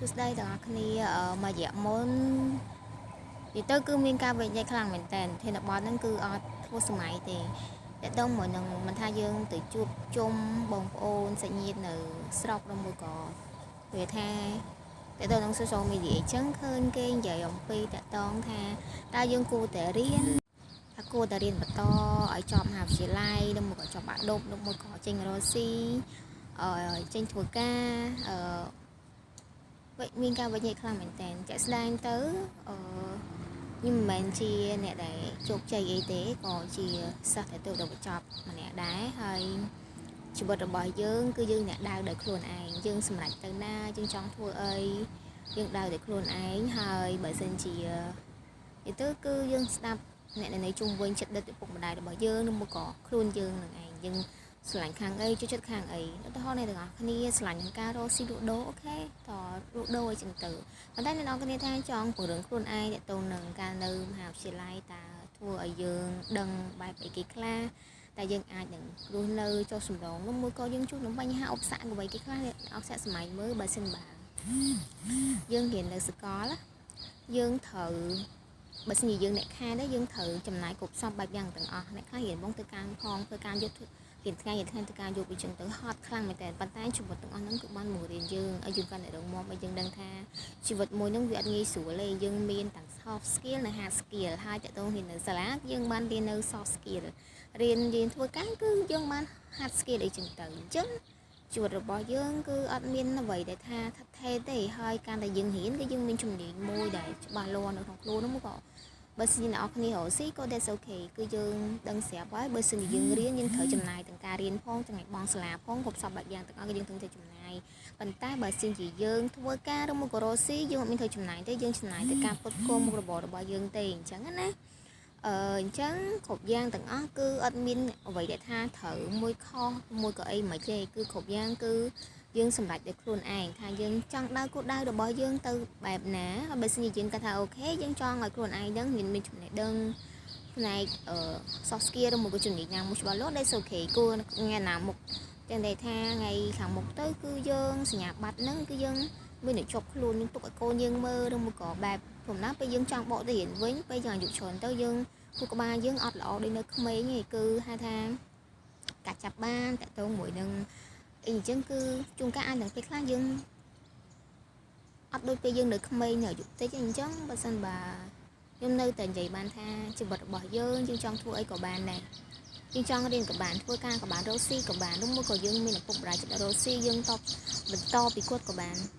សួស្តីទាំងអស់គ្នាមួយរយៈមុននិយាយទៅគឺមានការវែកញែកខ្លាំងមែនតើធានបទហ្នឹងគឺអត់ធ្វើសម័យទេតើតងមួយនឹងមិនថាយើងទៅជួបជុំបងប្អូនសាច់ញាតិនៅស្រុកឬមួយក៏វាថាតើតើនឹង social media អញ្ចឹងឃើញគេនិយាយអំពីតកតងថាតើយើងគួរតែរៀនថាគួរតែរៀនបន្តឲ្យចប់មហាវិទ្យាល័យឬមួយក៏ចប់បាក់ឌុបឬមួយក៏ចេញរកស៊ីចេញធ្វើការមានការវិញ្ញាខ្លាំងមែនតើជាក់ស្ដែងទៅខ្ញុំមិនមែនជាអ្នកដែលជោគជ័យអីទេក៏ជាសិស្សដែលទៅដល់បញ្ចប់ម្នាក់ដែរហើយជីវិតរបស់យើងគឺយើងអ្នកដើរដោយខ្លួនឯងយើងសម្រេចទៅណាយើងចង់ធ្វើអីយើងដើរដោយខ្លួនឯងហើយបើសិនជានិយាយទៅគឺយើងស្ដាប់អ្នកនៅជុំវិញចិត្តដិតឪពុកម្ដាយរបស់យើងឬមួយក៏ខ្លួនយើងនឹងឯងយើងស្រឡាញ់ខាងអីចូលចិត្តខាងអីឧទាហរណ៍អ្នកទាំងអស់គ្នាស្រឡាញ់នឹងការរកស៊ីលក់ដូរ okay តលក់ដូរអីចឹងទៅប៉ុន្តែអ្នកនរគ្នាថាចង់ពង្រឹងខ្លួនឯងតទៅនឹងការនៅមហាវិទ្យាល័យតើធ្វើឲ្យយើងដឹងបែបអីគេខ្លះតែយើងអាចនឹងរស់នៅចុះសម្រងនោះមួយក៏យើងជួបនឹងបញ្ហាឧបសគ្គអ្វីគេខ្លះអបស័កសម័យមើលបើសិនបើយើងរៀននៅសាកលយើងត្រូវបើសិនជាយើងអ្នកខាដែរយើងត្រូវចំណាយគ្រប់សពបែបយ៉ាងទាំងអស់អ្នកខ្លះរៀនបងទៅការផងធ្វើការយករៀនថ្ងៃរៀនថ្ងៃទៅការយកពីចឹងទៅហត់ខ្លាំងមែនតើប៉ុន្តែជីវិតទាំងអស់ហ្នឹងគឺបានមករៀនយើងឲ្យយើងកាន់តែរឹងមាំឲ្យយើងដឹងថាជីវិតមួយហ្នឹងវាអត់ងាយស្រួលទេយើងមានទាំង soft skill និង hard skill ហើយតើតើរៀននៅសាលាយើងបានរៀននៅ soft skill រៀនរៀនធ្វើការគឺយើងបាន hard skill អីចឹងទៅអញ្ចឹងជីវិតរបស់យើងគឺអត់មានអ្វីដែលថាថិតថេរទេហើយការដែលយើងរៀនគឺយើងមានជំនាញមួយដែលច្បាស់លាស់នៅក្នុងខ្លួននោះក៏បើសិនជាអ្នកនរគ្នារកស៊ីក៏ that's okay គឺយើងដឹងស្រាប់ហើយបើសិនជាយើងរៀនយើងត្រូវចំណាយទាំងការរៀនផងទាំងបង់សាលាផងគ្រប់សពបែបយ៉ាងទាំងអស់គឺយើងត្រូវតែចំណាយប៉ុន្តែបើសិនជាយើងធ្វើការឬមកក៏រកស៊ីយើងអត់មានត្រូវចំណាយទេយើងចំណាយទៅការផ្គត់ផ្គង់មុខរបររបស់យើងទេអញ្ចឹងណាអញ្ចឹងគ្រប់យ៉ាងទាំងអស់គឺអត់មានអ្វីដែលថាត្រូវមួយខុសមួយក៏អីមិនទេគឺគ្រប់យ៉ាងគឺយើងសម្រេចដោយខ្លួនឯងថាយើងចង់ដើរគោលដៅរបស់យើងទៅបែបណាហើយបើសិនជាយើងគាត់ថា okay យើងចង់ឲ្យខ្លួនឯងនឹងមានមានចំណេះដឹងផ្នែកអឺ soft skill ឬមួយក៏ជំនាញណាមួយច្បាស់លាស់ that's okay គួរថ្ងៃណាមុខទាំងតែថាថ្ងៃខាងមុខទៅគឺយើងសញ្ញាបត្រហ្នឹងគឺយើងមានតែជាប់ខ្លួនយើងទុកឲ្យកូនយើងមើលឬមួយក៏បែបព្រមណាពេលយើងចង់បកទៅរៀនវិញពេលយើងអាយុច្រើនទៅយើងខួរក្បាលយើងអត់ល្អដូចនៅក្មេងទេគឺហៅថាការចាប់បានតកតងមួយនឹងអីអញ្ចឹងគឺជួនកាលអាចនឹងពេលខ្លះយើងអត់ដូចពេលយើងនៅក្មេងនៅអាយុតិចអញ្ចឹងបើសិនបើខ្ញុំនៅតែនិយាយបានថាជីវិតរបស់យើងយើងចង់ធ្វើអីក៏បានដែរយើងចង់រៀនក៏បានធ្វើការក៏បានរកស៊ីក៏បានឬមួយក៏យើងមានឪពុកម្ដាយចិត្តរកស៊ីយើងតបបន្តពីគាត់ក៏បាន។